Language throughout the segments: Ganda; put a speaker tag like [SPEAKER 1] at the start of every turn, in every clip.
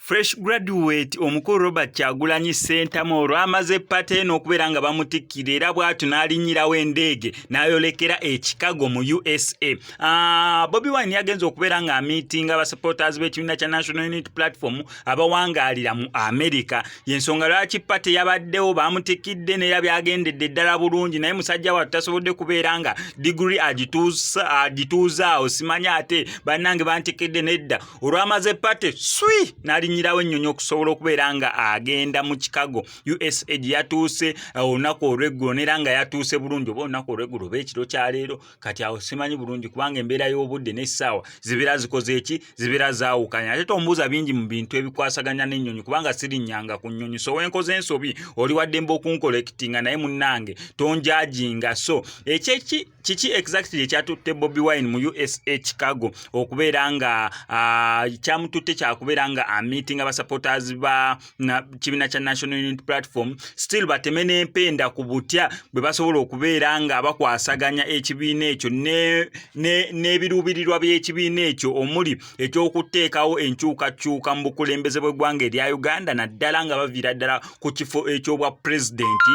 [SPEAKER 1] Fresh graduate omukulu Robert Kyagulanyi Ssentamu olwamaze party eno okubeera nga bamutikkira, era bw'atyo n'alinnyirawo endeege n'ayolekera e Chicago mu USA. Bobi Wine yagenze okubeera ng'amiitinga abasupporters b'ekibiina kya National Unity Platform abawangaalira mu America. Y'ensonga lwaki party yabaddewo, bamutikidde neera byagendedde ddala bulungi, naye musajja wattu tasobodde kubeera nga degree agituuzaawo. Simanyi ate bannange bantikidde nedda. Olwamaze party swi n'alinnyirawo ennyonyi okusobola okubeera nga agenda mu Chicago, USA, gye yatuuse olunaku olw'eggulo, neera nga yatuuse bulungi, oba olunaku olw'eggulo oba ekiro kyaleero, kati awo simanyi bulungi, kubanga embeera y'obudde n'essaawa zibeera zikoze eki, zibeera zaawukanya. Ate tombuuza bingi mu bintu ebikwasaganya n'ennyonyi, kubanga sirinnyanga ku nnyonyi. So wenkoze ensobi oli waddembe okuncorrectinga, naye munnange tonjudginga. So ekyeki kiki exactly ekyatutte Bobi Wine mu USA, Chicago? Okubeera nga kyamututte kyakubeera nga ameetinga basupporters ba kibiina kya National Unity Platform, still bateme n'empenda ku butya bwe basobola okubeera nga bakwasaganya ekibiina ekyo n'ebiruubirirwa by'ekibiina ekyo, omuli ekyokuteekawo enkyukakyuka mu bukulembeze bw'eggwanga erya Uganda, naddala nga baviira ddala ku kifo eky'obwa pulezidenti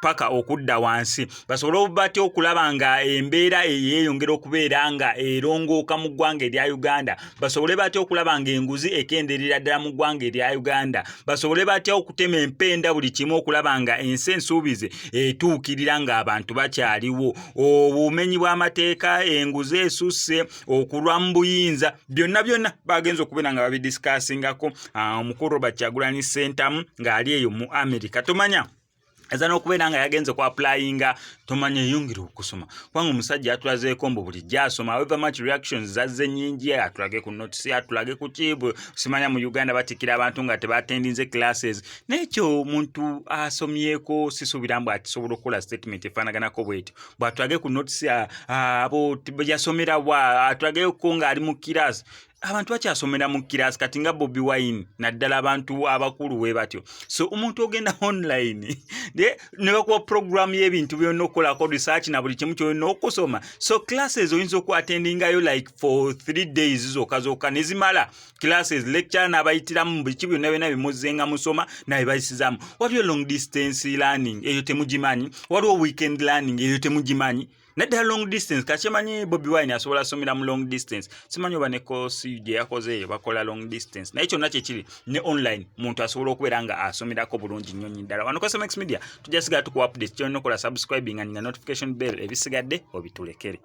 [SPEAKER 1] paka okudda wansi, basobole batya okulaba nga embeera eyeeyongera okubeera nga erongooka mu ggwanga erya Uganda, basobole batya okulaba nga enguzi ekenderera ddala mu ggwanga erya Uganda, basobole batya okutema empenda buli kimu okulaba nga ensi ensuubize etuukirira ng'abantu bakyaliwo. Obumenyi bw'amateeka, enguzi esusse, okulwa mu buyinza, byonna byonna bagenza okubeera nga babidiscussingako. Omukulu Robert Kyagulanyi Ssentamu ng'ali eyo mu America, tomanya aza n'okubeera nga yagenze ku applyinga, tomanya eyongere okusoma, kubanga omusajja atulazeeko mbu bulijjo asoma. However much reactions zazze nnyingi, atulage ku notice, atulage ku ki, simanya mu Uganda batikira abantu nga tebatendinze classes. N'ekyo omuntu asomyeko sisuubira mbu akisobola okukola statement efaanaganako bwetyo. Bw'atulage ku notice, abo yasomera wa, atulageko ng'ali mu class. Abantu bakyasomera mu class kati nga Bobi Wine, naddala abantu abakulu we batyo. So omuntu ogenda online ne bakuwa program y'ebintu byonna okukolako research na buli kimu kyolina okusoma. So classes oyinza okuattendingayo like for 3 days zokka zokka ne zimala classes, lecture n'abayitiramu biki byonna byonna bimuzzenga musoma naye bayisizaamu. Waliwo long distance learning, eyo temugimanyi? Waliwo weekend learning, eyo temugimanyi? Naddala long distance, kakyemanyi Bobi Wine asobola asomera mu long distance. Simanyi oba ne course gye yakoze eyo bakola long distance, naye kyonna kyekiri ne online muntu asobola okubeera nga asomerako bulungi nnyo nnyo ddala. Wano Cosmex Media tujja sigala tukuwa updates. Kyolina okola, subscribing and notification bell, ebisigadde obitulekere.